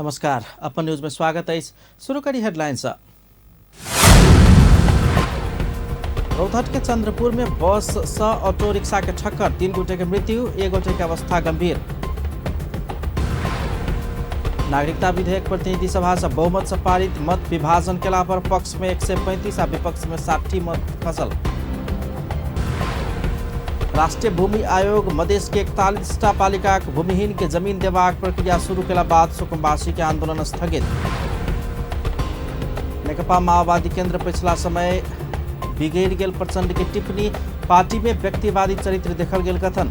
नमस्कार, upon news में स्वागत है। शुरू करी हेडलाइंस। रौतहट के चंद्रपुर में बस स ऑटो रिक्शा के ठक्कर, 3 गोटे के मृत्यु, 1 गोटे की अवस्था गंभीर। नागरिकता विधेयक प्रतिनिधि सभा से बहुमत से पारित, मत विभाजन केला पर पक्ष में 135 आ विपक्ष में 60 मत खसल। राष्ट्रीय भूमि आयोग मधेश के 41टा पालिका भूमिहीन के जमीन देबाक प्रक्रिया शुरू केला बाद सुकुम्बासी के आंदोलन स्थगित। नेकपा माओवादी केंद्र पिछला समय बिगड़ गेल प्रचंड की टिप्पणी, पार्टी में व्यक्तिवादी चरित्र देखल गेल कथन।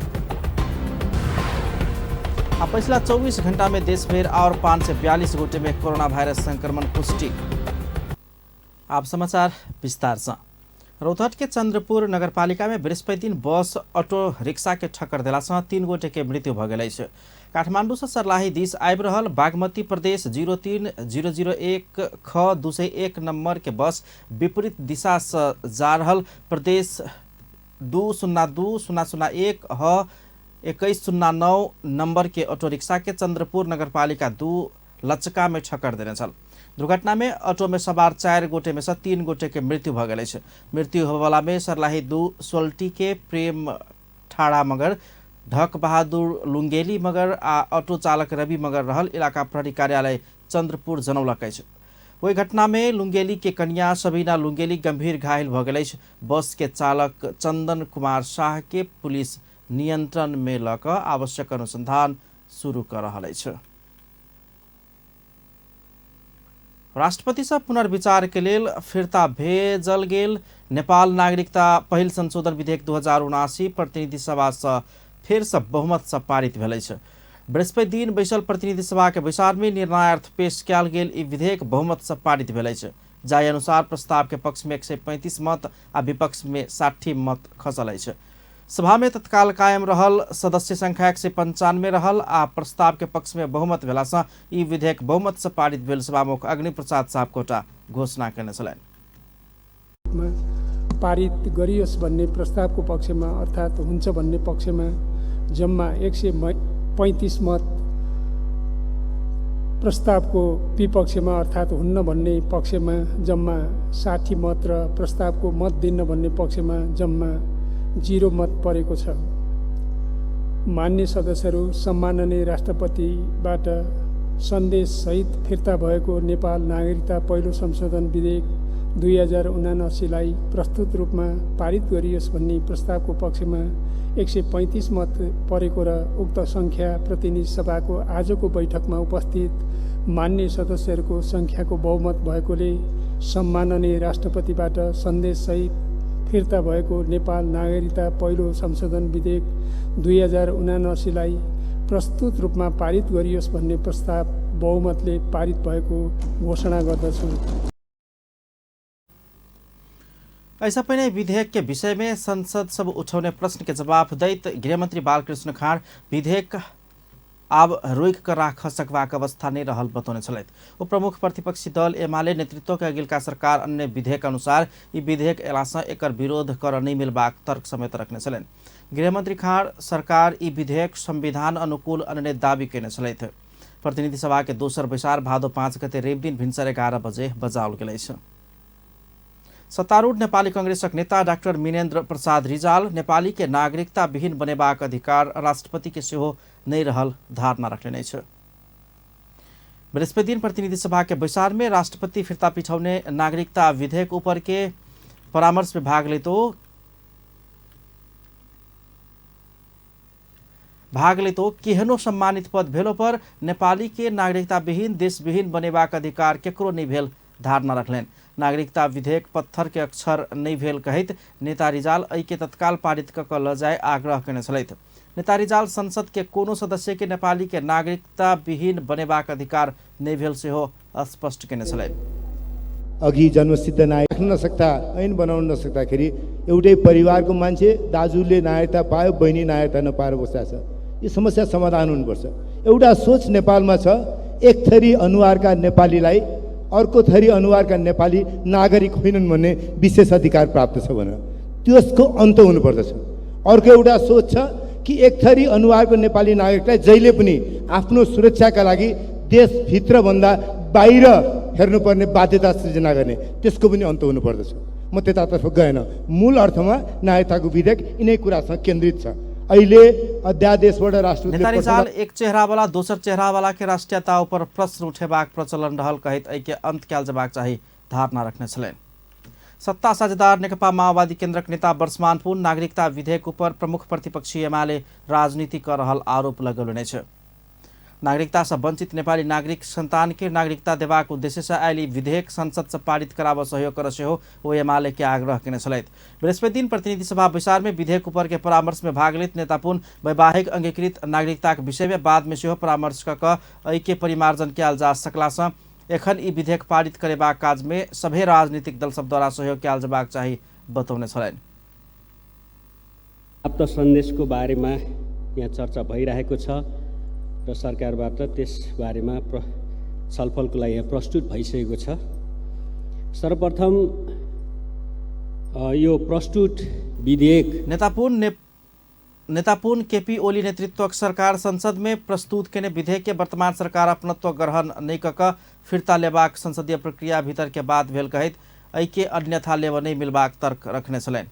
पिछला 24 घंटा में देश भर और 542 गोटे में कोरोना वायरस संक्रमण पुष्टि। आप समाचार विस्तार से। रौतहट के चंद्रपुर नगरपालिका में बृहस्पति दिन बस ऑटो रिक्शा के ठक्कर देला से 3 गोटे के मृत्यु भ गेल अछि। काठमांडू से सर्लाही दिस आबि रहल बागमती प्रदेश 03001 ख 201 नंबर के बस विपरीत दिशा से जा रहल प्रदेश 202-001 ह 2109 नंबर के ऑटो रिक्शा के चंद्रपुर नगरपालिका 2 लचका में ठक्कर देने छल। दुर्घटना में ऑटो में सवार 4 गोटे में से 3 गोटे के मृत्यु भ गेल अछि। मृत्यु होबला में सर्लाही 2 सोल्टी के प्रेम ठाड़ा मगर, ढक बहादुर लुंगेली मगर आ ऑटो चालक रवि मगर रहल। इलाका प्रहरी कार्यालय चंद्रपुर जनौलक अछि। वही घटना में लुंगेली के कन्या सबीना लुंगेली गंभीर घायल भ गेल अछि। बस के चालक चंदन कुमार शाह के पुलिस नियंत्रण में लक आवश्यक अनुसंधान शुरू कर रहल अछि। राष्ट्रपति से पुनर्विचार के लेल फिरता भेजल गेल नेपाल नागरिकता पहिल संशोधन विधेयक 2079 प्रतिनिधि सभा से फिर से बहुमत से पारित भेल अछि। बृहस्पति दिन बैसल प्रतिनिधि सभा के बैसार में निर्णयार्थ पेश कयल गेल ई विधेयक बहुमत से पारित भेल अछि। जाहि अनुसार प्रस्ताव के पक्ष में 135 मत आ विपक्ष में 60 मत खसल अछि। सभा में तत्काल कायम रहल सदस्य संख्या 195 रहल आ प्रस्ताव के पक्ष में बहुमत भेला से ई विधेयक बहुमत से पारित भेल सभामुख अग्नि प्रसाद सापकोटा घोषणा करने छलनि। पारित गरियोस् भन्ने प्रस्तावको पक्षमा अर्थात् हुन्छ भन्ने पक्षमा जम्मा 135 मत, प्रस्तावको विपक्षमा अर्थात् हुन्न भन्ने पक्षमा जम्मा 60 मत र प्रस्तावको मत दिन्न भन्ने पक्षमा जम्मा 0 मत परेको छ। मान्य सदस्यहरू, सम्माननीय राष्ट्रपतिबाट सन्देश सहित फिर्ता भएको नेपाल नागरिकता पहिलो संशोधन विधेयक 2079 लाई प्रस्तुत रूपमा पारित गरियोस् भन्ने प्रस्तावको पक्षमा 135 मत परेको र उक्त संख्या प्रतिनिधि सभाको आजको बैठकमा उपस्थित मान्य सदस्यहरूको संख्याको बहुमत भएकोले सम्माननीय राष्ट्रपतिबाट सन्देश सहित फिर्ता भएको नेपाल नागरिकता पहिलो संशोधन विधेयक 2079 लाई प्रस्तुत रूपमा पारित गरियोस् भन्ने प्रस्ताव बहुमतले पारित भएको घोषणा गर्दछु। ऐसा पहले विधेयक के विषय में संसद सब उठाउने प्रश्न के जवाब दैत गृहमंत्री बालकृष्ण खाँड विधेयक अब रोक कर राख सकबाक अवस्था नहीं रहल बतौने छलैथ। उपप्रमुख प्रतिपक्षी दल एमाले नेतृत्व के अगिलका सरकार अन्य विधेयक अनुसार ई विधेयक एलासँ एकर विरोध कर नहीं मिलबाक तर्क समेत रखने छलैन। गृहमंत्री खाँड सरकार ई विधेयक संविधान अनुकूल अन्य दावी केने छलैथ। प्रतिनिधि सभा के दोसर बैसार भादो 5 गते रवि दिन भिनसर 11 बजे बजाओल गेल अछि। सत्तारूढ़ नेपाली कांग्रेसक नेता डाक्टर मिनेन्द्र प्रसाद रिजाल नेपाली के नागरिकता विहीन बनेबाक अधिकार राष्ट्रपति के सेहो नहीं रहल धारणा रखने छ। बृहस्पति दिन प्रतिनिधि सभा के बैसार में राष्ट्रपति फिर्ता पिछौने नागरिकता विधेयक ऊपर के परामर्श में भाग लेतो केहनो सम्मानित पद भेलो पर नेपाली के नागरिकता विहीन देश विहीन बनेबाक अधिकार केकरो नहीं भेल धारणा रखलेन। नागरिकता विधेयक पत्थर के अक्षर नहीं भेल कहत नेता रिजाल एहि के तत्काल पारित क ल जाय आग्रह केने छलैथ। नेता रिजाल संसद के कोनो सदस्य के नेपाली के नागरिकता विहीन बनेबाक अधिकार नहीं भेल सेहो स्पष्ट केने छलैन। अघि जन्मसिद्ध नागरिक राख्न नसक्दा, ऐन बनाउन नसक्दाखेरि एउटै परिवारको मान्छे दाजुले नागरिकता पायो, बहिनी नागरिकता नपाएर बसेको छ। यो समस्या समाधान हुनुपर्छ। एउटा सोच नेपालमा छ, एक थरी अनुहारका नेपालीलाई अर्को थरी अनुहारका नेपाली नागरिक होइनन् भन्ने विशेष अधिकार प्राप्त छ भनेर त्यसको अन्त हुनुपर्दछ। अर्को एउटा सोच छ कि एक थरी अनुहारको नेपाली नागरिकलाई जहिले पनि आफ्नो सुरक्षाका लागि देशभित्रभन्दा बाहिर हेर्नुपर्ने बाध्यता सृजना गर्ने त्यसको पनि अन्त हुनुपर्दछ। म त्यतातर्फ गएन। मूल अर्थमा नागरिकताको विधेयक यिनै कुरासँग केन्द्रित छ। अहिले अध्यादेशबाट राष्ट्रपतिले नेता रिजाल एक चेहरावाला दोसर चेहरावाला के राष्ट्रियता ऊपर प्रश्न उठेबाक प्रचलन रहल कहित ऐक्य अंत क्याल जबाक चाही धारणा रखने छलेन। सत्ता साझेदार नेकपा माओवादी केन्द्रक नेता वर्षमान पुन नागरिकता विधेयक ऊपर प्रमुख प्रतिपक्षी एमाले राजनीति कर रहल आरोप लगौलने छ। नागरिकता से वंचित नेपाली नागरिक संतान के नागरिकता देवाक उद्देश्य से आइली विधेयक संसद से पारित कराव सहयोग कर से हो वो एमाले के आग्रह के सहित बृहस्पति दिन प्रतिनिधि सभा विचार में विधेयक ऊपर के परामर्श में भाग लेत नेता पुन वैवाहिक अंगीकृत नागरिकता के विषय में बाद में से परामर्श क ऐक्य परिमार्जन किया जा सकला से एखन ई विधेयक पारित करेबाक काज में सभे राजनीतिक दल सब द्वारा सहयोग किया जबाक चाही बताउने छन्। प्राप्त सन्देशको बारेमा यहाँ चर्चा भइरहेको छ र सरकारबाट त्यस बारेमा छलफलको लागि यहाँ प्रस्तुत भइसकेको छ। सर्वप्रथम यो प्रस्तुत विधेयक नेता पुन केपी ओली नेतृत्वक सरकार संसद में प्रस्तुत केने विधेयक के वर्तमान सरकार अपनत्व ग्रहण नहीं कक फिरता लेबाक संसदीय प्रक्रिया भीतर के बाद भेल कहित ऐक्य अन्यथा लेब नहीं मिलबाक तर्क रखने छलेन।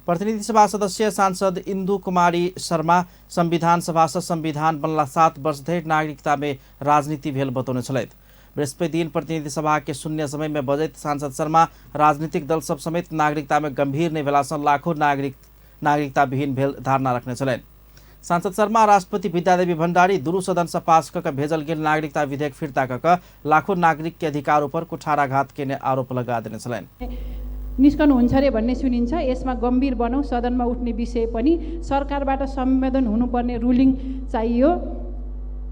प्रतिनिधि सभा सदस्य सांसद इंदु कुमारी शर्मा संविधान सभा से संविधान बनला 7 वर्ष धरि नागरिकता में राजनीति भेल बतौने छलैत। बृहस्पति दिन प्रतिनिधि सभा के शून्य समय में बजैत सांसद शर्मा राजनीतिक दल सब समेत नागरिकता में गंभीर नहीं भेला लाखों नागरिकता विहीन भेल धारणा रखने छलेन। सांसद शर्मा राष्ट्रपति विद्यादेवी भण्डारी दुरु सदन से पास कक भेजल गेल नागरिकता विधेयक फिर्ता कक लाखों नागरिक के अधिकार पर कुठाराघात केने आरोप लगा देने छलेन। निस्कनुहुन्छ रे भन्ने सुनिन्छ। यसमा गम्भीर बनौँ, सदनमा उठ्ने विषय पनि सरकारबाट संवेदन हुनुपर्ने रुलिङ चाहियो।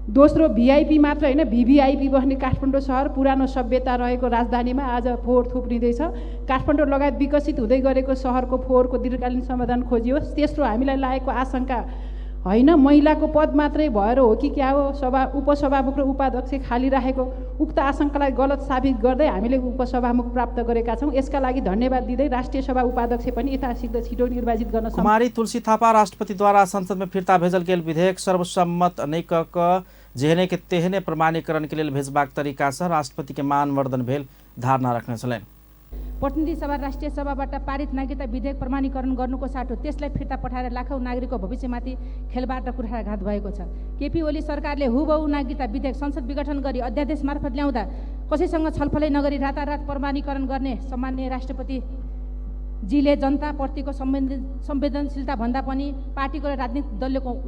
दोस्रो भिआइपी मात्र होइन, भिभिआइपी बस्ने काठमाडौँ सहर पुरानो सभ्यता रहेको राजधानीमा आज फोहोर थुप्रिँदैछ। काठमाडौँ लगायत विकसित हुँदै गरेको सहरको फोहोरको दीर्घकालीन समाधान खोजियोस्। तेस्रो हामीलाई लागेको आशंका होइन महिलाको पद मात्रै भएर हो कि क्या हो, उपसभामुख र उपाध्यक्ष खाली राखेको उक्त आशंकालाई गलत साबित गर्दै हामीले उपसभामुख प्राप्त गरेका छौँ। यसका लागि धन्यवाद दिँदै राष्ट्रिय सभा उपाध्यक्ष पनि यथाशीघ्र छिटो निर्वाचित गर्न कुमारी तुलसी थापा राष्ट्रपतिद्वारा संसद में फिर्ता भेजल गेल विधेयक सर्वसम्मत नहीं कक जेहने के तेहने प्रमाणीकरण के लिए भेजबाक तरीका से राष्ट्रपति के मानवर्धन भेल धारणा रखने छलेन। प्रतिनिधि सभा राष्ट्रिय सभाबाट पारित नागरिकता विधेयक प्रमाणीकरण गर्नुको साटो त्यसलाई फिर्ता पठाएर लाखौं नागरिकको भविष्यमाथि खेलबाट कुठाराघात भएको छ। केपी ओली सरकारले हुबहु नागरिकता विधेयक संसद विघटन गरी अध्यादेश मार्फत ल्याउँदा कसैसँग छलफलै नगरी रातारात प्रमाणीकरण गर्ने सम्माननीय राष्ट्रपति जीले जनताप्रतिको संवेदनशीलता भन्दा पनि पार्टीको र राजनीतिक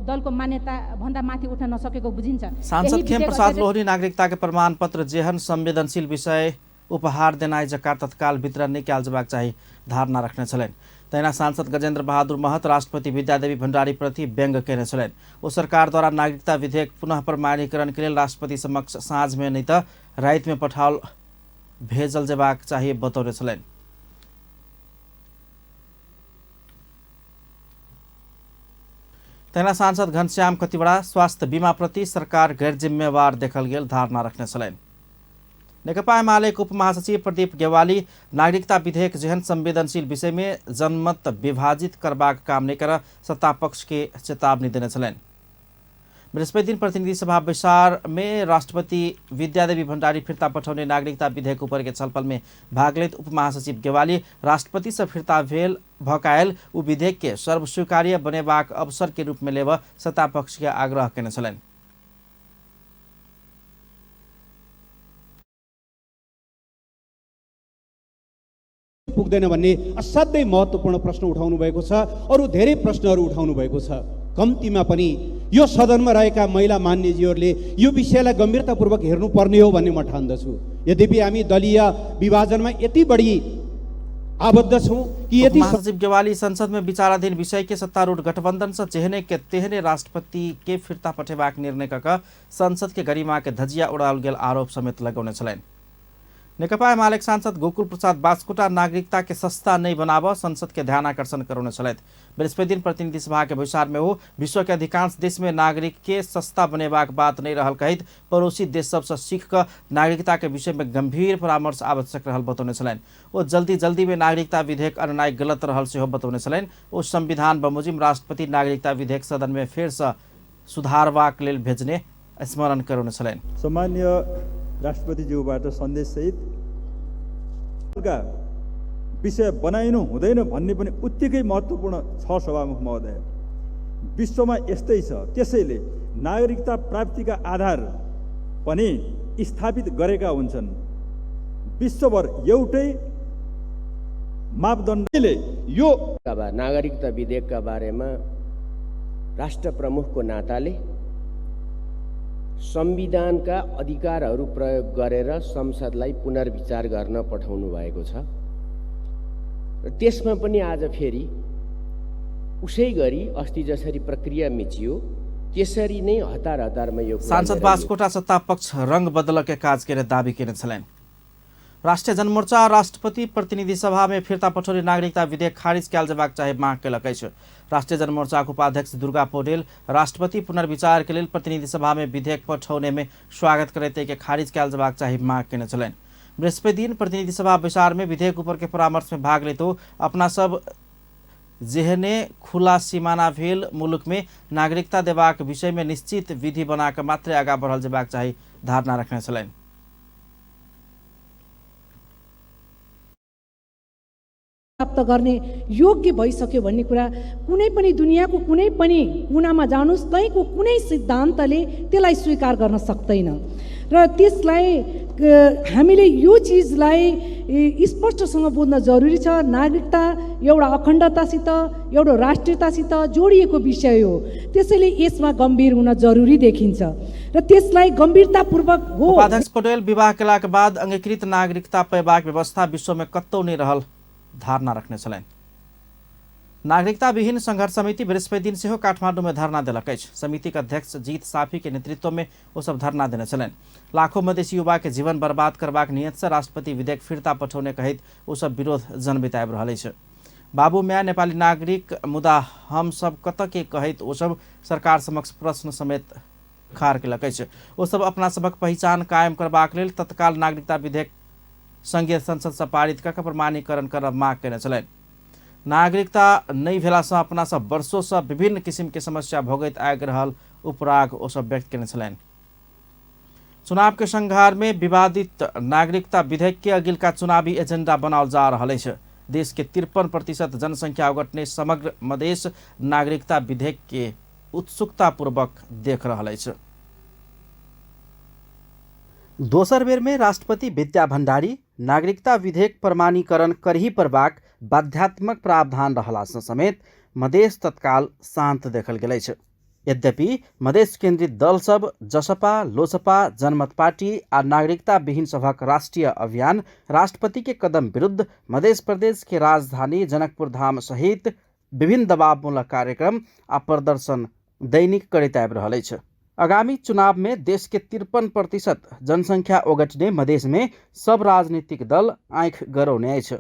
दलको मान्यता भन्दा माथि उठ्न नसकेको बुझिन्छ। सांसद खेम प्रसाद लोहरी नागरिकता के प्रमाण पत्र जेहन संवेदनशील विषय उपहार देनाई जकार तत्काल वितरण नहीं किया जबाक चाही धारणा रखने छलेन। तैना सांसद गजेन्द्र बहादुर महत राष्ट्रपति विद्यादेवी भण्डारी प्रति व्यंग केने छलेन। वो सरकार द्वारा नागरिकता विधेयक पुनः प्रमाणीकरण के लिए राष्ट्रपति समक्ष साँझ में नहीं तो रात में पठाल भेजल जबाक चाही बतौने छलेन। तैना सांसद घनश्याम खतिवड़ा स्वास्थ्य बीमा प्रति सरकार गैर जिम्मेवार देखल गेल धारणा रखने छलेन। नेकपा एमाले उपमहासचिव प्रदीप गेवाली नागरिकता विधेयक जेहन संवेदनशील विषय में जनमत विभाजित करबाक काम नहीं कर सत्ता पक्ष के चेतावनी देने छलेन। बृहस्पति दिन प्रतिनिधि सभा विचार में राष्ट्रपति विद्यादेवी भण्डारी फिर्ता पठाउने नागरिकता विधेयक ऊपर के छलफल में भाग लेत उपमहासचिव गेवाली राष्ट्रपति से फिर्ता भेल भकायल उ विधेयक के सर्वस्वीकार्य बनेबाक अवसर के रूप में लेव सत्ता पक्ष के आग्रह केने छलेन। पुग्दैन भन्ने असाध्यै महत्त्वपूर्ण प्रश्न उठाउनु भएको छ। अरू धेरै प्रश्नहरू उठाउनु भएको छ। कम्तीमा पनि यो सदनमा रहेका महिला मान्यजीहरूले यो विषयलाई गम्भीरतापूर्वक हेर्नुपर्ने हो भन्ने म ठान्दछु। यद्यपि हामी दलीय विभाजनमा यति बढी आबद्ध छौँ कि यदि सचिव गेवाली संसद में विचाराधीन विषय के सत्तारूढ़ गठबंधन से जेहने के तेहने राष्ट्रपति के फिर्ता पठेबाक निर्णय कक संसद के गरिमा के धजिया उड़ाल गेल आरोप समेत लगौने छलेन। नेकपा एमाले सांसद गोकुल प्रसाद बास्कोटा नागरिकता के सस्ता नहीं बनाव संसद के ध्यान आकर्षण करौने छलैत। बृहस्पति दिन प्रतिनिधि सभा के विचार में हो विश्व के अधिकांश देश में नागरिक के सस्ता बनेबाक बात नहीं रहल कहित पड़ोसी देश सबसे सीख कर नागरिकता के विषय में गंभीर परामर्श आवश्यक रहल बतौने छलेन। वो जल्दी में नागरिकता विधेयक अनुनाय गलत रहल से बतौने छलेन। वो संविधान बमोजिम राष्ट्रपति नागरिकता विधेयक सदन में फेर से सुधारवाक लेल भेजने स्मरण गराउनेछन्। सम्मान्य राष्ट्रपतिज्यूबाट सन्देशसहित विषय बनाइनु हुँदैन भन्ने पनि उत्तिकै महत्त्वपूर्ण छ सभामुख महोदय। विश्वमा यस्तै छ, त्यसैले नागरिकता प्राप्तिका आधार पनि स्थापित गरेका हुन्छन्। विश्वभर एउटै मापदण्डले यो नागरिकता विधेयकका बारेमा राष्ट्र प्रमुखको नाताले संविधानका अधिकारहरू प्रयोग गरेर संसदलाई पुनर्विचार गर्न पठाउनु भएको छ र त्यसमा पनि आज फेरि उसै गरी अस्ति जसरी प्रक्रिया मिचियो त्यसरी नै हतारमा यो सांसद बास्कोटा सत्ता पक्ष रंग बदलके काज के दावी किने छलेन। राष्ट्रिय जनमोर्चा राष्ट्रपति प्रतिनिधि सभा में फिर्ता पठौनी नागरिकता विधेयक खारिज कैल जबाक चाहे मांग केलकै छ। राष्ट्रिय जनमोर्चा को उपाध्यक्ष दुर्गा पौडेल राष्ट्रपति पुनर्विचार के लिए प्रतिनिधि सभा में विधेयक पठौने में स्वागत करते के खारिज कैल जबाक चाहे मांग किने छलेन। बृहस्पति दिन प्रतिनिधि सभा विचार में विधेयक ऊपर के परामर्श में भाग लेते अपना सब जेहने खुला सीमाना भेल मुलुक में नागरिकता देवाक विषय में निश्चित विधि बनाकर मात्रै आगा बढ़ल जबाक चाहे धारणा रखने छलेन। प्राप्त गर्ने योग्य भइसक्यो भन्ने कुरा कुनै पनि दुनियाँको कुनै पनि कुनामा जानुस् तैको कुनै सिद्धान्तले त्यसलाई स्वीकार गर्न सक्दैन र त्यसलाई हामीले यो चीजलाई स्पष्टसँग बुझ्न जरुरी छ। नागरिकता एउटा अखण्डतासित एउटा राष्ट्रियतासित जोडिएको विषय हो, त्यसैले यसमा गम्भीर हुन जरुरी देखिन्छ र त्यसलाई गम्भीरतापूर्वक हो। उपाध्यक्ष पौडेल विवाह केलाका बाद अंगीकृत नागरिकता पैबाक व्यवस्था विश्वमा कतौ नै रहल धारणा रखने छलेन। नागरिकता विहीन संघर्ष समिति बृहस्पति दिन से काठमाडौँ में धरना दिलकै। समिति का अध्यक्ष जीत साफी के नेतृत्व में वो सब धरना देने छलेन। लाखों मधेसी युवा के जीवन बर्बाद करबाक नियत से राष्ट्रपति विधेयक फिर्ता पठौने कहित वो सब विरोध जनबिताब रहले छ। बाबू म्या नेपाली नागरिक मुदा हम सब कत के कहित वो सब सरकार समक्ष प्रश्न समेत खार केलकै छ। वो सब अपना सबक पहचान कायम करबाक लेल तत्काल नागरिकता विधेयक संघीय संसद से पारित करके प्रमाणीकरण कर माग करने चलेन। नागरिकता नहीं भेला से अपना सब वर्षों से विभिन्न किस्म के समस्या भोगैत आग रहल उपराग ओ सब व्यक्त करने चलेन। चुनाव के संघार में विवादित नागरिकता विधेयक के अगिल का चुनावी एजेंडा बनाल जा रहा है। देश के 53% जनसंख्या ओगट्ने समग्र मधेश नागरिकता विधेयक के उत्सुकतापूर्वक देख रहा है। दोसर बेर में राष्ट्रपति विद्या भण्डारी नागरिकता विधेयक प्रमाणीकरण करही परबाक बाध्यात्मक प्रावधान रहला समेत मधेश तत्काल शांत देखल गेलै छ। यद्यपि मधेश केन्द्रित दल सब जसपा, लोसपा, जनमत पार्टी आ नागरिकता विहीन सभक राष्ट्रीय अभियान राष्ट्रपति के कदम विरुद्ध मध्य प्रदेश के राजधानी जनकपुर धाम सहित विभिन्न दबावमूलक कार्यक्रम आ प्रदर्शन दैनिक करैत आबि रहल छ। आगामी चुनाव में देश के 53% जनसंख्या ओगट्ने मधेश में सब राजनीतिक दल आँख गरौने छ।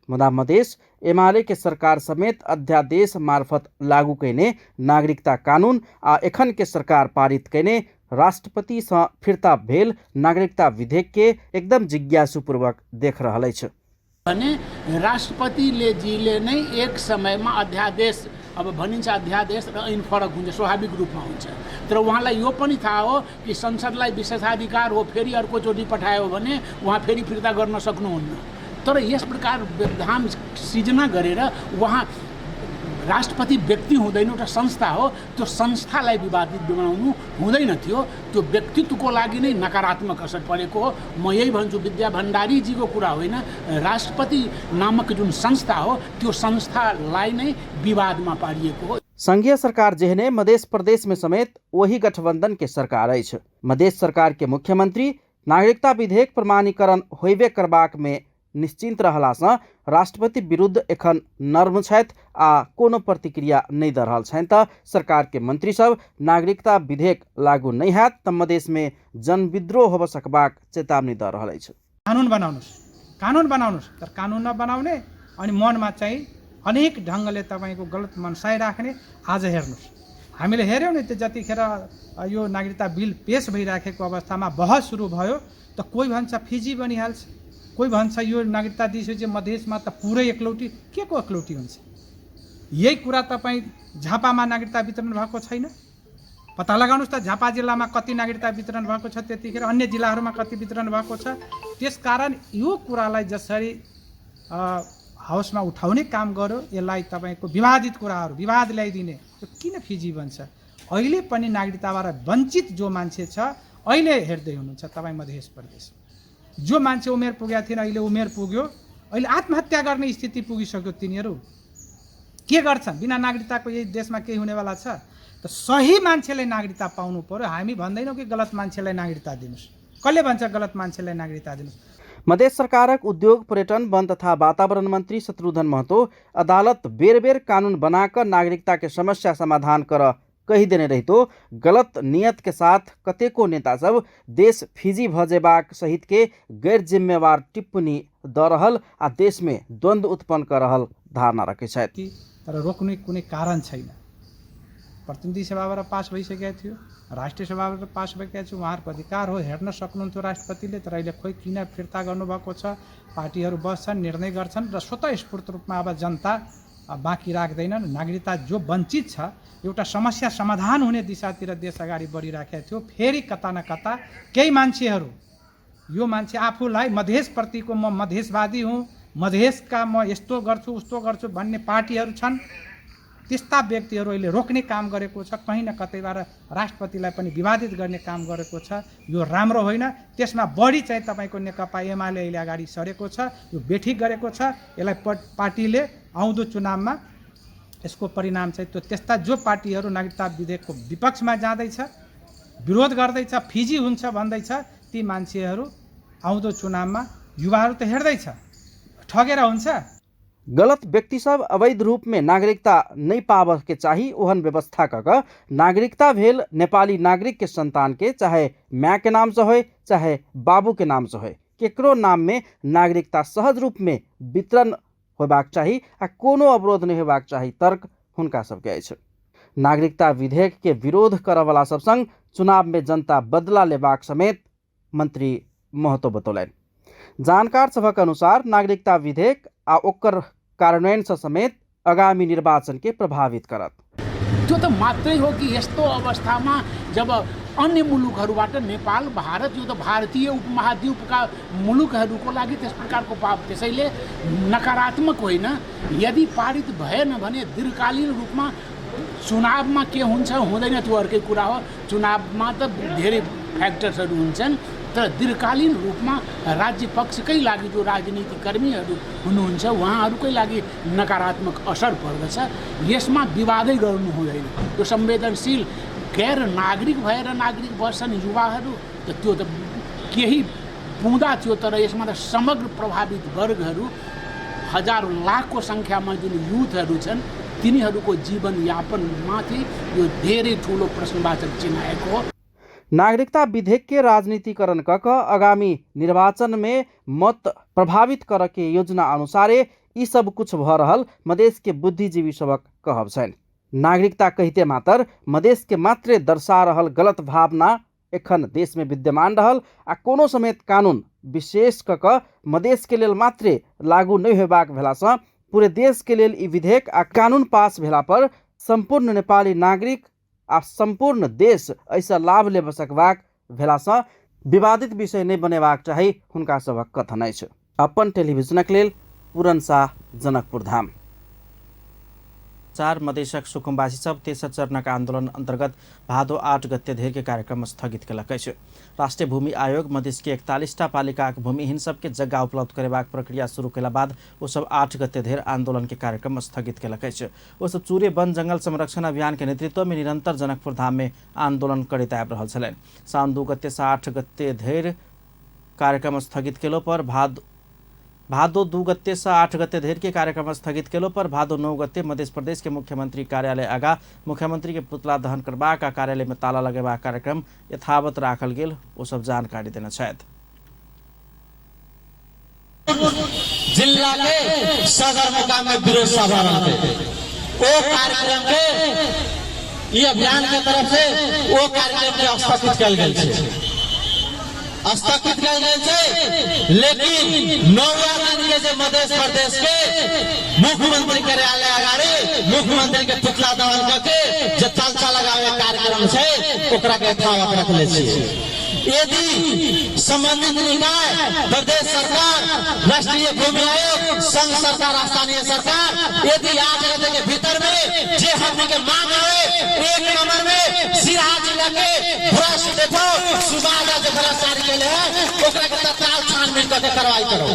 मुदा मधेश एमाले के सरकार समेत अध्यादेश मार्फत लागू कैने नागरिकता कानून आ एखन के सरकार पारित कैने राष्ट्रपति से फिर्ता भेल नागरिकता विधेयक के एकदम जिज्ञासुपूर्वक देख रहल छ। राष्ट्रपतिले जीले नै एक समयमा अध्यादेश अब भनिन्छ अध्यादेश र ऐन फरक हुन्छ, स्वाभाविक रूपमा हुन्छ। तर उहाँलाई यो पनि थाहा हो कि संसदलाई विशेषाधिकार हो, फेरि अर्कोचोटि पठायो भने उहाँ फेरि फिर्ता गर्न सक्नुहुन्न। तर यस प्रकार व्यवधान सृजना गरेर उहाँ राष्ट्रपति व्यक्ति हुँदैन, एउटा संस्था हो, त्यो संस्थालाई विवादित बनाउनु हुँदैन थियो। त्यो व्यक्तित्वको लागि नै नकारात्मक असर परेको हो। म यही भन्छु, विद्या भण्डारीजीको कुरा होइन, राष्ट्रपति नामक जुन संस्था हो त्यो संस्थालाई नै विवादमा पारिएको हो। संघीय सरकार जेहने मध्य प्रदेश में समेत वही गठबंधन के सरकार अछि। मध्य सरकार के मुख्यमंत्री नागरिकता विधेयक प्रमाणीकरण होइबे करबाक में निश्चिंत रहला से राष्ट्रपति विरुद्ध एखन नर्म छथि आ कोनो प्रतिक्रिया नहीं द रहल छन्। त सरकार के मंत्री सब नागरिकता विधेयक लागू नहीं हैत त मधेश में जनविद्रोह होब सकबाक चेतावनी द रहल अछि। कानून बनाउनुस् तर कानून नबनाउने अनि मनमा चाहिँ अनेक ढङ्गले तपाईको गलत मनसाइ राख्ने। आज हेर्नुस्, हामीले हेर्यौं नि, जतिखेर यो नागरिकता बिल पेश भइराखेको अवस्थामा बहस सुरु भयो त कोही भन्छ फिजी बनिहाल्छ, कोही भन्छ यो नागरिकता दिइसकेपछि मधेसमा त पुरै एकलौटी। के को एकलौटी हुन्छ? यही कुरा तपाईँ झापामा नागरिकता वितरण भएको छैन, पत्ता लगाउनुहोस् त झापा जिल्लामा कति नागरिकता वितरण भएको छ, त्यतिखेर अन्य जिल्लाहरूमा कति वितरण भएको छ। त्यसकारण यो कुरालाई जसरी हाउसमा उठाउने काम गर्यो, यसलाई तपाईँको विवादित कुराहरू विवाद ल्याइदिने यो किन फिजिबल छ? अहिले पनि नागरिकताबाट वञ्चित जो मान्छे छ, अहिले हेर्दै हुनुहुन्छ तपाईँ मध्य प्रदेश, जो मान्छे उमेर पुगेका थिएन अहिले उमेर पुग्यो, अहिले आत्महत्या गर्ने स्थिति पुगिसक्यो। तिनीहरू के गर्छन्? बिना नागरिकताको यही देशमा केही हुनेवाला छ? त सही मान्छेलाई नागरिकता पाउनु पर्यो। हामी भन्दैनौँ कि गलत मान्छेलाई नागरिकता दिनुहोस्। कसले भन्छ गलत मान्छेलाई नागरिकता दिनुहोस्? मधेस सरकारक उद्योग, पर्यटन, वन तथा वातावरण मंत्री शत्रुघ्न महतो अदालत बेर बेर कानून बनाकर नागरिकता के समस्या समाधान कर कही देने रही तो गलत नियत के साथ कतेको नेता सब देश फिजी भजेबाक सहित के गैर जिम्मेवार टिप्पणी द रहल आ देश में द्वंद्व उत्पन्न कर रहल धारणा रखे छथि। तर रोक्ने कुनै कारण छैन। प्रतिनिधि सभाबाट पास भइसकेको थियो, राष्ट्रिय सभाबाट पास भइसकेको छ, उहाँहरूको अधिकार हो, हेर्न सक्नुहुन्थ्यो राष्ट्रपतिले। तर अहिले खोइ किन फिर्ता गर्नुभएको छ? पार्टीहरू बस्छन्, निर्णय गर्छन् र स्वतःस्फूर्त रूपमा अब जनता बाँकी राख्दैनन्। नागरिकता जो वञ्चित छ, एउटा समस्या समाधान हुने दिशातिर देश अगाडि बढिराखेको थियो। फेरि कता न कता केही मान्छेहरू, यो मान्छे आफूलाई मधेसप्रतिको म मधेसवादी हुँ, मधेसका म यस्तो गर्छु उस्तो गर्छु भन्ने पार्टीहरू छन्। त्यस्ता व्यक्तिहरू अहिले रोक्ने काम गरेको छ, कहीँ न कतैबाट राष्ट्रपतिलाई पनि विवादित गर्ने काम गरेको छ। यो राम्रो होइन। त्यसमा बढी चाहिँ तपाईँको नेकपा एमाले अहिले अगाडि सरेको छ, यो बेठिक गरेको छ। यसलाई पार्टीले आउँदो चुनावमा यसको परिणाम चाहिँ त्यो त्यस्ता जो पार्टीहरू नागरिकता विधेयकको विपक्षमा जाँदैछ, विरोध गर्दैछ, फिजी हुन्छ भन्दैछ, ती मान्छेहरू आउँदो चुनावमा युवाहरू त हेर्दैछ ठगेर हुन्छ। गलत व्यक्ति सब अवैध रूप में नागरिकता नहीं पाव के चाही ओहन व्यवस्था क नागरिकता भेल नेपाली नागरिक के संतान के, चाहे माँ के नाम से हो चाहे बाबू के नाम से हो, केकरो नाम में नागरिकता सहज रूप में वितरण होबाक चाही आ कोनो अवरोध नहीं होबाक चाही, तर्क हुनका सबके अछि। नागरिकता विधेयक के विरोध करवाला सब संग चुनाव में जनता बदला लेबाक समेत मंत्री महतो बतौलैन। जानकार सभक अनुसार नागरिकता विधेयक आ ओकर कार्यान्वयन से समेत आगामी निर्वाचन के प्रभावित करत। त्यो त मात्रै हो कि यस्तो अवस्थामा जब अन्य मुलुकहरूबाट नेपाल, भारत, यो त भारतीय उपमहाद्वीपका मुलुकहरूको लागि त्यस प्रकारको पाप, त्यसैले नकारात्मक होइन। यदि पारित भएन भने दीर्घकालीन रूपमा चुनावमा के हुन्छ हुँदैन त्यो अर्कै कुरा हो। चुनावमा त धेरै फ्याक्टर्सहरू हुन्छन्, तर दीर्घकालीन रूपमा राज्य पक्षकै लागि जो राजनीतिक कर्मीहरू हुनुहुन्छ उहाँहरूकै लागि नकारात्मक असर पर्दछ। यसमा विवादै गर्नु हुँदैन। यो संवेदनशील गैर नागरिक भएर नागरिक बस्छन् युवाहरू, त त्यो त केही पुग्दा थियो। तर यसमा त समग्र प्रभावित वर्गहरू, हजारौँ लाखको सङ्ख्यामा जुन युथहरू छन्, तिनीहरूको जीवनयापनमाथि यो धेरै ठुलो प्रश्नवाचक चिन्ह आएको हो। नागरिकता विधेयक के राजनीतिकरण कक आगामी निर्वाचन में मत प्रभावित कर के योजना अनुसारे ई सब कुछ भ रहल मधेश के बुद्धिजीवी सबक कहब छन्। नागरिकता कहते मात्र मधेश के मात्रे दर्शा रहल गलत भावना एखन देश में विद्यमान रहल आ कोनो समेत कानून विशेष कक मधेश के लेल मात्रे लागू नहीं होबाक भेला सँ पूरे देश के लेल ई विधेयक आ कानून पास भेला पर संपूर्ण नेपाली नागरिक आ संपूर्ण देश ऐसा लाभ ले सकबाक भेला सँ विवादित विषय नहीं बनेबाक चाही, हुनका सबक कथन अछि। अपन टेलिभिजनक लेल पूरन शाह, जनकपुर धाम। चार मधेशक सुकुम्बासी सब तेसर चरणका आंदोलन अंतर्गत भादो 8 गते धेर के कार्यक्रम स्थगित कयलक अछि। राष्ट्रीय भूमि आयोग मधेश के 41टा पालिकाक भूमिहीन सबके जगह उपलब्ध करेबाक प्रक्रिया शुरू कयला बाद ओ सब 8 गते धेर आंदोलन के कार्यक्रम स्थगित कयलक अछि। ओ सब चूरे वन जंगल संरक्षण अभियान के नेतृत्व में निरंतर जनकपुर धाम में आंदोलन करैत आबि रहल छलनि। साउन 2 गते से 8 गते धेर कार्यक्रम स्थगित केलो पर भादो 2 गते से 8 गते धेर के कार्यक्रम स्थगित केलो पर भादो 9 गते मध्य प्रदेश के मुख्यमंत्री कार्यालय आगा मुख्यमंत्री के पुतला दहन करबाक आ कार्यालय में ताला लगेबाक कार्यक्रम यथावत राखल गेल, ओ सब जानकारी देना छथि। जिला के सदरमुकाम में विरोध सभा रहते ओ कार्यक्रम के ई अभियान के तरफ से ओ कार्यक्रम के स्थगित कयल गेल छै। स्थगित कर देल लेकिन 9 के जो मध्य प्रदेश के मुख्यमंत्री कार्यालय अगाडि मुख्यमंत्री के पुतला दहन करके जो तल्चा लगावे कार्यक्रम है ओकरा के थावत रखले छियै। यदि संबंधित निकाय प्रदेश सरकार राष्ट्रीय भूमि आयोग संघ सरकार स्थानीय सरकार यदि 8 गते के भीतर में जे हमने के मांग आवे 1 नंबर में सिराहा जिला के भ्रष्ट देखो सुबादा जो भ्रष्टाचारी केले है ओकरा के तत्काल छानबीन करके कार्रवाई करो।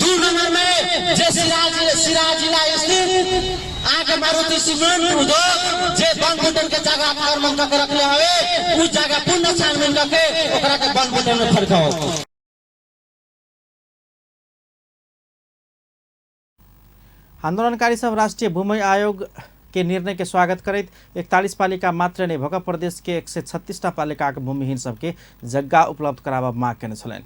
2 नंबर में जे सिराहा जिला स्थित आगे मारुति सीमेंट उद्योग जे बंद बुटन के जगह आक्रमण करके रखले हवे उस जगह पुनः छानबीन करके ओकरा के बंद बुटन में फरकाओ। आंदोलनकारी सब राष्ट्रीय भूमि आयोग के निर्णय के स्वागत करैत 41 पालिका मात्र नै भक प्रदेश के 136टा पालिका के भूमिहीन सबके जग्गा उपलब्ध कराबा माग केने छलैन।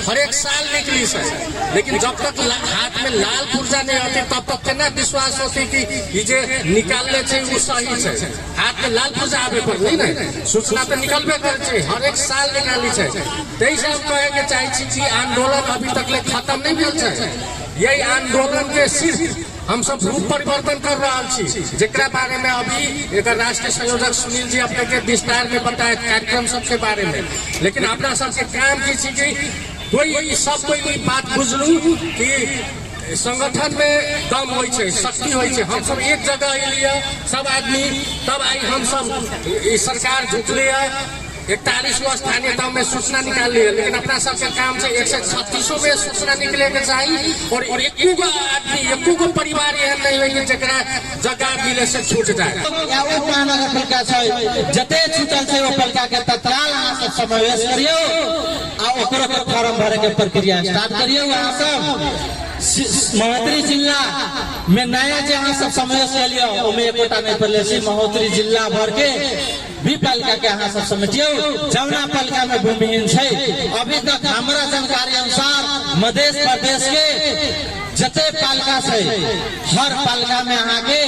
हर एक साल निकली सर, लेकिन जब तक हाथ में लाल पुर्जा नहीं आती तब तक केना विश्वास होती कि ये जे निकालने छै वो सही छै। हाथ में लाल पुर्जा आवे पर नहीं ना सूचना तो निकलबे करे छै, हर एक साल निकाली छै। तै से हम कहे के चाहे छी कि आंदोलन अभी तक ले खत्म नहीं भेल छै। यही आंदोलन के सिर्फ हम सब रूप परिवर्तन कर रहा छी, जेकरा बारे में अभी एक राष्ट्रीय संयोजक सुनील जी अपने के विस्तार में बताए कार्यक्रम सबके बारे में। लेकिन अपना सबके काम की छी कि कोई सब कोई बात बुझलू कि संगठन में दम होई छै, शक्ति होई छै। हम सब एक जगह अलिए सब आदमी, तब आई हम सब सरकार जुटले 41 स्थानीय तह में सूचना निकाल ली है। लेकिन अपना सबके काम से 136 में सूचना निकले के चाहिए और एको आदमी एको परिवार एहन नहीं होई जकरा जगह मिले से छूट जाए। पालिका छै जते छूटल छै ओ पालिका के तत्काल अहाँ सब समावेश करियो आ ओकरा के फॉर्म भरे के प्रक्रिया स्टार्ट करियो। अहाँ सब महोत्तरी जिला में नया जे अहाँ सब समावेश करियो ओमे एकोटा नहीं पड़ले छी। महोत्तरी जिला भर के भी पालिका के अहाँ सब समेटियो। जमुना पालिका में भूमिहीन छै अभी तक हमारा जानकारी अनुसार मध्य प्रदेश के जते पालिका छै हर पालिका में अहाँ के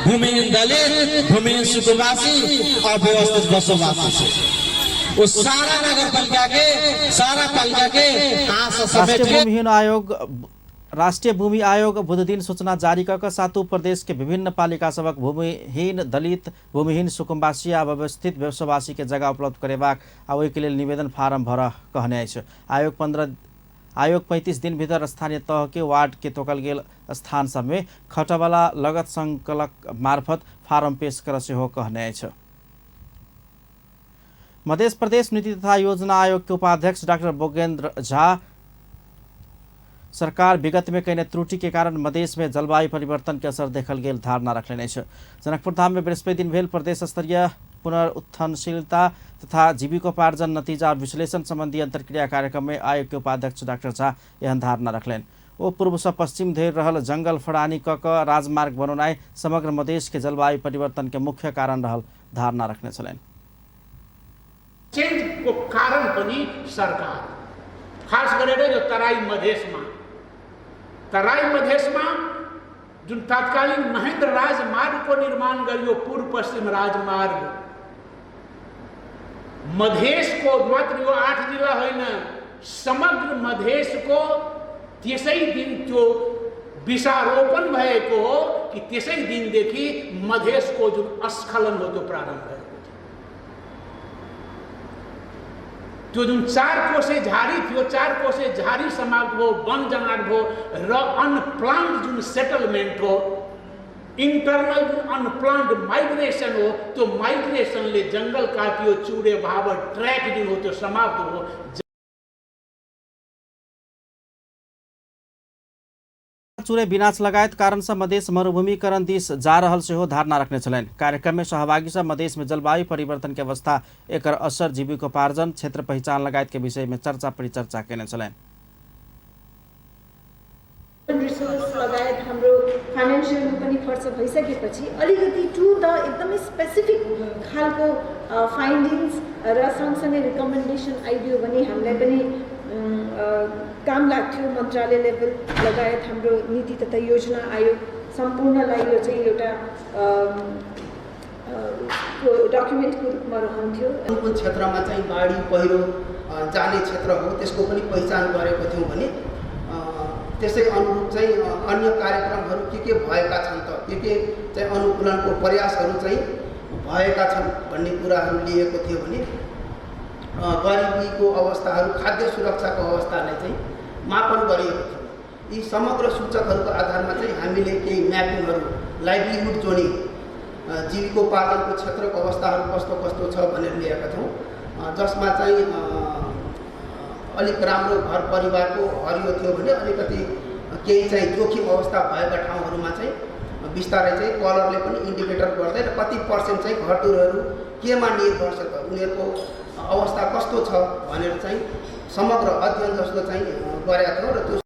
भूमिहीन दलित, भूमिहीन सुकुम्बासी और व्यवस्थित बसोबासी छै। वो सारा नगर पालिका के अहाँ सब समेट राष्ट्रीय भूमि आयोग बुध दिन सूचना जारी कर सातों प्रदेश के विभिन्न पालिका सबक भूमिहीन दलित, भूमिहीन सुकुम्बासी आ व्यवस्थित व्यवसायवासी के जगह उपलब्ध करेबाक आ ओहि के लेल निवेदन फार्म भर कहने अछि। आयोग 35 दिन भीतर स्थानीय तह के वार्ड के तोकल गेल स्थान सब में खटवाला लगत संकलक मार्फत फार्म पेश कर सेहो कहने अछि। मध्य प्रदेश नीति तथा योजना आयोग के उपाध्यक्ष डॉक्टर बोगेन्द्र झा सरकार विगत में कईने त्रुटि के कारण मधेश में जलवायु परिवर्तन के असर देखल गेल धारणा रखले अछि। जनकपुर धाम में बृहस्पति दिन भेल प्रदेश स्तरीय पुनरुत्थानशीलता तथा जीविकोपार्जन नतीजा विश्लेषण संबंधी अंतर्क्रिया कार्यक्रम में आयोग के उपाध्यक्ष डॉक्टर झा एहन धारणा रखलेन। ओ पूर्व से पश्चिम धरि रहल जंगल फड़ानी क राजमार्ग बनौनाई समग्र मधेश के जलवायु परिवर्तन के मुख्य कारण रहल धारणा रखने छलेन। चेंज को कारण पनि सरकार खास गरेर जो तराई मधेसमा जुन तत्कालीन महेन्द्र राजमार्ग को निर्माण गरियो पूर्व पश्चिम राजमार्ग मधेस को मात्र यो 8 जिला होइन समग्र मधेस को त्यसै दिन त्यो विषारोपण भएको हो कि त्यसै दिनदेखि मधेस को जुन अस्खलन हो त्यो प्रारम्भ भयो। त्यो जुन 4 कोसे झारी थियो 4 कोसे झारी समाप्त भयो, वन जंगल भयो र अनप्लान्ड जुन सेटलमेन्ट हो, इंटरनल जुन अनप्लान्ड माइग्रेसन हो, त्यो माइग्रेसनले जंगल काटियो, चुरे भावर ट्रैक जुन हो त्यो समाप्त हो। चुरे विनाश लगायत कारण से मधेश मरुभूमिकरण दिस जा रहल सेहो धारणा रखने छलैन। कार्यक्रम में सहभागी सब मधेश में जलवायु परिवर्तन के अवस्था, एकर असर, जीविकोपार्जन, क्षेत्र पहचान लगायत के विषय में चर्चा परिचर्चा केने छलैन। रिसोर्स लगायत हाम्रो फाइनेन्शियल पनि खर्च भइसकेपछि अलिकति टु द एकदमै स्पेसिफिक खालको फाइन्डिङ्स र सँगसँगै रिकमेन्डेसन आइदियो भने हामीलाई पनि काम लाग्थ्यो। मन्त्रालय लेभल लगायत हाम्रो नीति तथा योजना आयोग सम्पूर्णलाई यो चाहिँ एउटा डकुमेन्टको रूपमा रहन्थ्यो। कुन क्षेत्रमा चाहिँ बाढी पहिरो जाने क्षेत्र हो त्यसको पनि पहिचान गरेको थियौँ भने त्यसै अनुरूप चाहिँ अन्य कार्यक्रमहरू के भएका छन् त के चाहिँ अनुकूलनको प्रयासहरू चाहिँ भएका छन् भन्ने कुराहरू लिएको थियो भने गरिबीको अवस्थाहरू खाद्य सुरक्षाको अवस्थालाई चाहिँ मापन गरिएको थियो। यी समग्र सूचकहरूको आधारमा चाहिँ हामीले केही म्यापिङहरू लाइभलीहुड जोनिङ जीविकोपार्जनको क्षेत्रको अवस्थाहरू कस्तो कस्तो छ भनेर लिएका छौँ, जसमा चाहिँ अलिक राम्रो घर परिवारको हरियो थियो भने अलिकति केही चाहिँ जोखिम अवस्था भएका ठाउँहरूमा चाहिँ बिस्तारै चाहिँ कलरले पनि इन्डिकेटर गर्दै र कति पर्सेन्ट चाहिँ घरधुरीहरू केमा निर्भर छ त उनीहरूको अवस्था कस्तो छ भनेर चाहिँ समग्र अध्ययन जस्तो चाहिँ गरेका थियौँ। र त्यो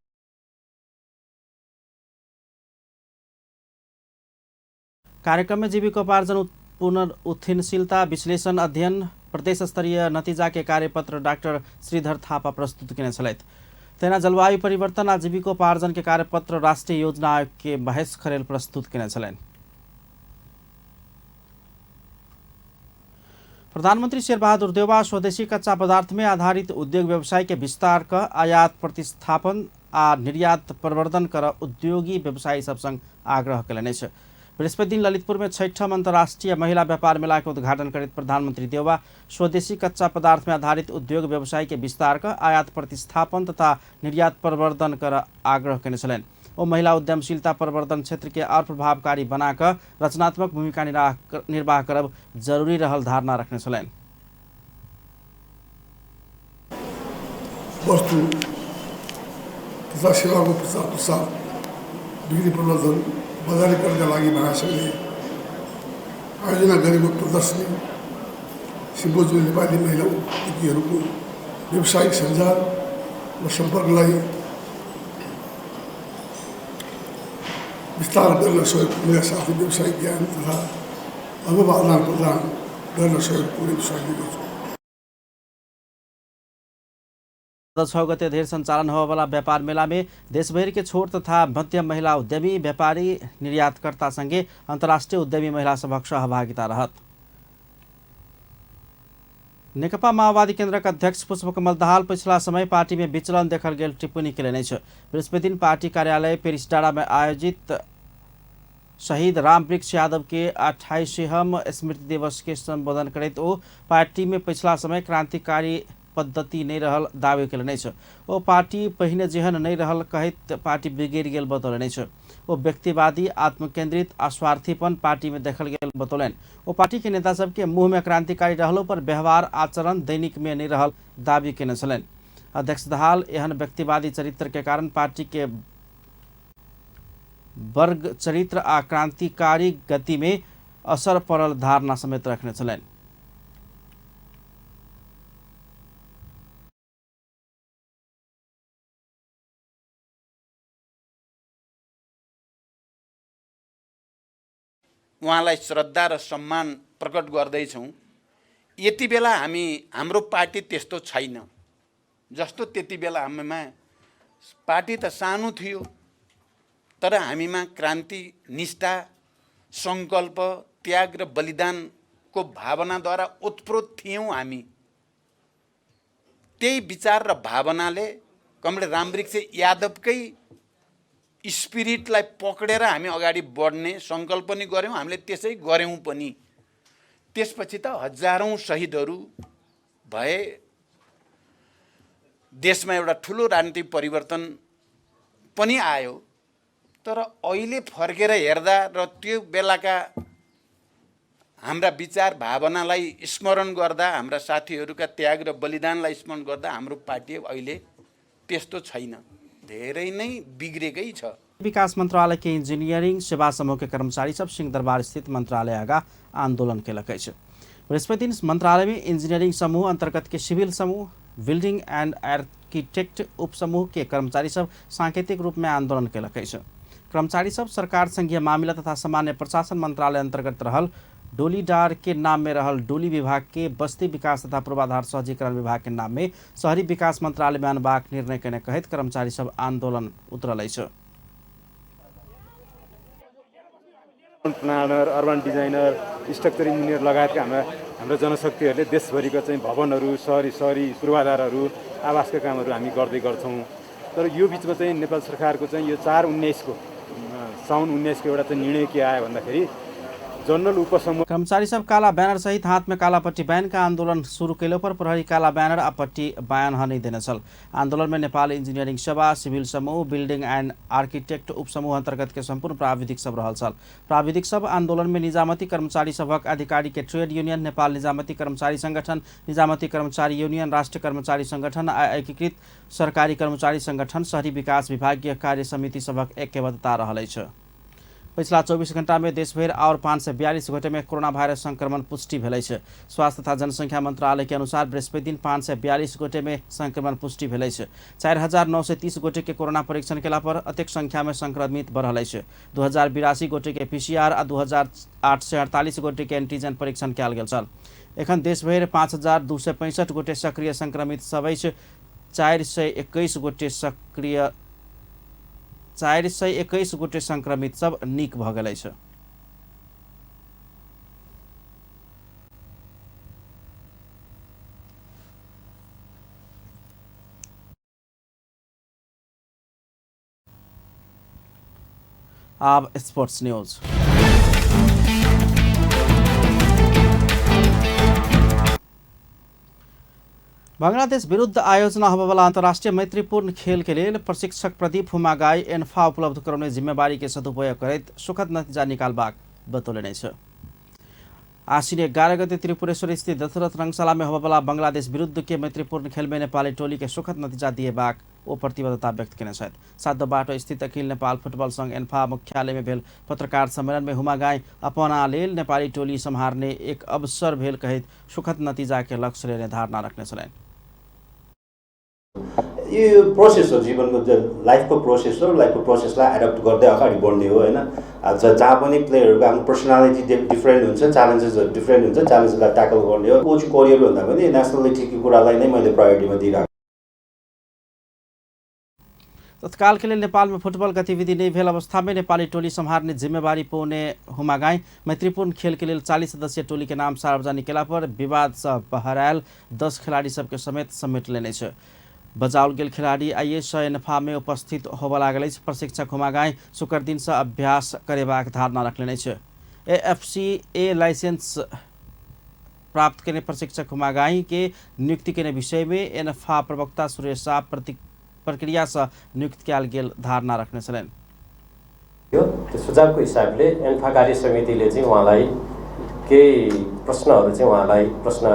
कार्यक्रम में जीविकोपार्जन पुनरुत्थानशीलता विश्लेषण अध्ययन प्रदेश स्तरीय नतीजा के कार्यपत्र डॉक्टर श्रीधर थापा प्रस्तुत किने छलैत। तेना जलवायु परिवर्तन आ जीविकोपार्जन के कार्यपत्र राष्ट्रीय योजना आयोग के महेश खरेल प्रस्तुत किने छलैन। प्रधानमंत्री शेरबहादुर देउवा स्वदेशी कच्चा पदार्थ में आधारित उद्योग व्यवसाय के विस्तार का आयात प्रतिस्थापन आ निर्यात प्रवर्धन कर उद्योगी व्यवसायी सब संग आग्रह कयलनि छ। बृहस्पति दिन ललितपुर में 6ठम अंतर्राष्ट्रीय महिला व्यापार मेला के उद्घाटन करित प्रधानमंत्री देउवा स्वदेशी कच्चा पदार्थ में आधारित उद्योग व्यवसाय के विस्तार का आयात प्रतिस्थापन तथा निर्यात प्रवर्धन कर आग्रह कयने छलैन। ओ महिला उद्यमशीलता प्रवर्धन क्षेत्र के और प्रभावकारी बनाकर रचनात्मक भूमिका निर्वाह करब जरूरी रहल धारणा रखने छलैन। वस्तु तथा सेवाको प्रचार प्रसार बिक्री प्रवर्धन बजारीकरणका लागि महासंघले आयोजना गरेको प्रदर्शनी सिम्पोजियम नेपाली महिला उद्योगीहरूको व्यावसायिक सञ्जाल र सम्पर्कलाई विस्तार गर्न सहयोग पुग्नका साथै व्यावसायिक ज्ञान तथा अनुभव आदान प्रदान गर्न सहयोग पुग्ने विश्वास लिएको छु। 6 गते धेर संचालन होवाला व्यापार मेला में देशभर के छोट तथा मध्यम महिला उद्यमी व्यापारी निर्यातकर्ता संगे अंतर्राष्ट्रीय उद्यमी महिला सभक सहभागिता रहत। नेकपा माओवादी केन्द्रका अध्यक्ष पुष्पकमल दाहाल पिछला समय पार्टी में विचलन देखल गेल टिप्पणी केलनि छ। बृहस्पति दिन पार्टी कार्यालय पेरिसडाँडा में आयोजित शहीद रामवृक्ष यादव के 28वें स्मृति दिवस के संबोधन करते ओ पार्टी में पिछला समय क्रांतिकारी पद्धति नहीं रहल दावी केलनि छ। ओ पार्टी पहिने जेहन नहीं रहल कहत पार्टी बिगड़ गेल बतौलनि छ। ओ व्यक्तिवादी आत्मकेंद्रित अस्वार्थीपन पार्टी में देखल गेल बतौलन। ओ पार्टी के नेता सब के मुंह में क्रांतिकारी रहलो पर व्यवहार आचरण दैनिक में नहीं रहल दावी केने छलन। अध्यक्ष दाहाल एहन व्यक्तिवादी चरित्र के कारण पार्टी के वर्ग चरित्र आ क्रांतिकारी गति में असर पड़ल धारणा समेत रखने छलन। उहाँलाई श्रद्धा र सम्मान प्रकट गर्दैछौँ। यति बेला हाम्रो पार्टी त्यस्तो छैन जस्तो त्यति बेला हामीमा पार्टी त सानो थियो तर हामीमा क्रान्ति निष्ठा संकल्प त्याग र बलिदानको भावनाद्वारा ओतप्रोत थियौँ। हामी त्यही विचार र भावनाले कमरेड रामवृक्ष यादवकै स्पिरिटलाई पक्रेर हामी अगाडि बढ्ने संकल्प पनि गर्यौँ। हामीले त्यसै गर्यौँ पनि। त्यसपछि त हजारौं शहीदहरू भए, देशमा एउटा ठुलो राजनीतिक परिवर्तन पनि आयो। तर अहिले फर्केर हेर्दा र त्यो बेलाका हाम्रा विचार भावनालाई स्मरण गर्दा, हाम्रा साथीहरूका त्याग र बलिदानलाई स्मरण गर्दा हाम्रो पार्टी अहिले त्यस्तो छैन, धेरै नै बिग्रेकै छ। विकास मंत्रालय के इंजीनियरिंग सेवा समूह के कर्मचारी सब सिंहदरबार स्थित मंत्रालय आगा आंदोलन केलक अछि। बृहस्पति दिन मंत्रालय में इंजीनियरिंग समूह अंतर्गत के सिविल समूह, बिल्डिंग एंड आर्किटेक्ट उप समूह के कर्मचारी सब सांकेतिक रूप में आंदोलन केलक अछि। कर्मचारी सब सरकार संघीय मामला तथा सामान्य प्रशासन मंत्रालय अंतर्गत रहल डोलीडार के नाम में रहल डोली विभाग के बस्ती विकास तथा पूर्वाधार सहजीकरण विभाग के नाम में शहरी विकास मंत्रालय में आनबाक निर्णय केने कहत कर्मचारी सब आंदोलन उतरल अछि। Planner, urban designer, structure engineer लगायतका हाम्रो जनशक्तिहरूले देशभरिका चाहिँ भवनहरू, सहरी पूर्वाधारहरू, आवासका कामहरू हामी गर्दै गर्छौँ। तर यो बिचमा चाहिँ नेपाल सरकारको चाहिँ यो 4/19 साउन 19 को एउटा चाहिँ निर्णय के आयो भन्दाखेरि जनरल उपसमूह कर्मचारी सब काला बैनर सहित हाथ में काला पट्टी बैन का आंदोलन शुरू कैलो पर प्रहरी काला बैनर आ पट्टी बयान नहीं देने चल। आंदोलन में नेपाल इंजीनियरिंग सभा, सिविल समूह, बिल्डिंग एंड आर्किटेक्ट उपसमूह अंतर्गत के संपूर्ण प्राविधिक सब रहल छल। प्राविधिक सब आंदोलन में निजामती कर्मचारी सभक अधिकारी के ट्रेड यूनियन, नेपाल निजामती कर्मचारी संगठन, निजामती कर्मचारी यूनियन, राष्ट्रीय कर्मचारी संगठन आ एकीकृत सरकारी कर्मचारी संगठन, शहरी विकास विभागीय कार्य समिति सभक ऐक्यबद्धता रहल छ। पिछला 24 घंटा में देशभर और 542 गोटे में कोरोना वायरस संक्रमण पुष्टि भेल छै। स्वास्थ्य तथा जनसंख्या मंत्रालय के अनुसार बृहस्पति दिन 542 गोटे में संक्रमण पुष्टि भेल छै। 4930 गोटे के कोरोना परीक्षण केला पर अत्यधिक संख्या में संक्रमित बढ़ल छै। 2082 गोटे के PCR आ 2848 गोटे के एंटीजन परीक्षण कयल गेल छल। एखन देशभर 5265 गोटे सक्रिय संक्रमित सब अछि। 421 गोटे संक्रमित सब नीक भ गेल छै। अब स्पोर्ट्स न्यूज। बांग्लादेश विरुद्ध आयोजना होबेवाला अंतर्राष्ट्रीय मैत्रीपूर्ण खेल के लिए प्रशिक्षक प्रदीप हुमागाई एन्फा उपलब्ध कराउने जिम्मेवारी के सदुपयोग करैत सुखद नतिजा निकालबाक बतौलने छ। आसिन 11 गते त्रिपुरेश्वर स्थित दशरथ रंगशाला में होबेवाला बांग्लादेश विरुद्ध के मैत्रीपूर्ण खेल में नेपाली टोली के सुखद नतिजा दिएबाक ओ प्रतिबद्धता व्यक्त केने छथि। सातो बाटो स्थित अखिल नेपाल फुटबल संघ एन्फा मुख्यालय में भेल पत्रकार सम्मेलन में हुमागाई अपना लेल नेपाली टोली सम्हार्ने एक अवसर भेल कहैत सुखद नतिजा के लक्ष्य लेने धारणा रखने छलैन। यो प्रोसेस हो, जीवनको लाइफको प्रोसेस हो। लाइफको प्रोसेसलाई एडप्ट गर्दै अगाडि बढ्ने हो हैन। जहाँ पनि प्लेयरहरूको आफ्नो पर्सनालिटी डिफ्रेन्ट हुन्छ, च्यालेन्जेसहरू डिफ्रेन्ट हुन्छ, च्यालेन्जलाई ट्याकल गर्ने हो। कोच करियर भन्दा पनि नेसनल ठिकै कुरालाई नै मैले प्रायोरिटीमा दिइरहेको। तत्काल के लिए नेपाल में फुटबल गतिविधि नहीं भेल अवस्था में नेपाली टोली संहारने जिम्मेवारी पौने हुमागाई मैत्रीपूर्ण खेल के लिए 40 सदस्यीय टोली के नाम सार्वजनिक केला पर विवाद से बहरायल 10 खिलाड़ी सबके समेत समेट लेने छ। बजाउल गेल खिलाड़ी आइएस एन्फा में उपस्थित होबे लागल। प्रशिक्षक हुमागाई शुक्र दिन से अभ्यास करेबाक धारणा रखलेने छ। AFCA लाइसेंस प्राप्त करने प्रशिक्षक हुमागाई के नियुक्ति के विषय में एन्फा प्रवक्ता सुरेश शाह प्रक्रिया से नियुक्त कयल गेल धारणा रखने छलैन। यो सुझावको हिसाबले एन्फा कार्य समितिले चाहिँ उहाँलाई केही प्रश्नहरू चाहिँ उहाँलाई प्रश्न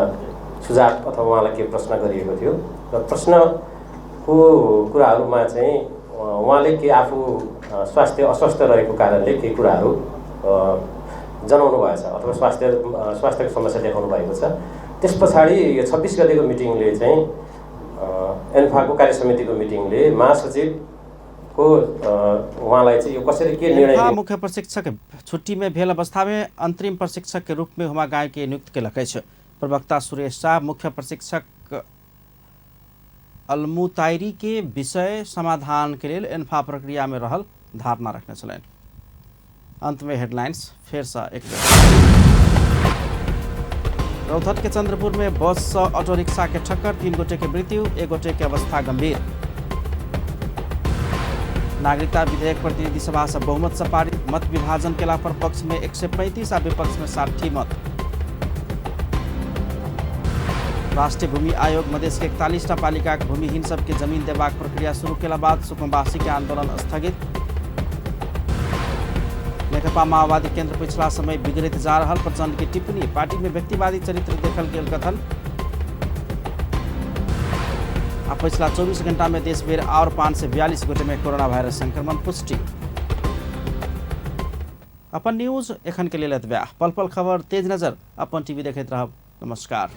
सुझाव अथवा उहाँलाई के प्रश्न गरिएको थियो र प्रश्नको कुराहरूमा चाहिँ उहाँले के आफू स्वास्थ्य अस्वस्थ रहेको कारणले केही कुराहरू जनाउनु भएछ अथवा स्वास्थ्यको समस्या देखाउनु भएको छ। त्यस पछाडि यो 26 गतेको मिटिङले चाहिँ एन्फाको कार्य समितिको मिटिङले महासचिवको उहाँलाई चाहिँ यो कसरी के निर्णय। मुख्य प्रशिक्षक छुट्टी में भेल अवस्था में अंतरिम प्रशिक्षक के रूप में हुमागाई के नियुक्त केलकै छ। प्रवक्ता सुरेश शाह मुख्य प्रशिक्षक अलमुताइरी के विषय समाधान के लिए एन्फा प्रक्रिया में रहल धारणा रखने छलैन। अंत में हेडलाइंस फिर से एक रौतहट के चंद्रपुर में बस से ऑटो रिक्शा के ठक्कर, 3 गोटे के मृत्यु, 1 गोटे की अवस्था गंभीर। नागरिकता विधेयक प्रतिनिधि सभा से बहुमत से पारित, मत विभाजन केला पर पक्ष में 135 और विपक्ष में 60 मत। राष्ट्रीय भूमि आयोग मधेश के 41टा पालिका भूमिहीन सबके जमीन देबाक प्रक्रिया शुरू केला बाद सुकुम्बासी के आंदोलन स्थगित। नेकपा माओवादी केंद्र पिछला समय बिगड़ते जा रहा प्रचंड की टिप्पणी, पार्टी में व्यक्तिवादी चरित्र देखल गेल कथन। पिछला 24 घंटा में देश भर और 542 गोटे में कोरोना वायरस संक्रमण पुष्टि। अपन न्यूज एखन के लिए एतबे। पल पल खबर तेज नजर अपन टीवी देखते रहब। नमस्कार।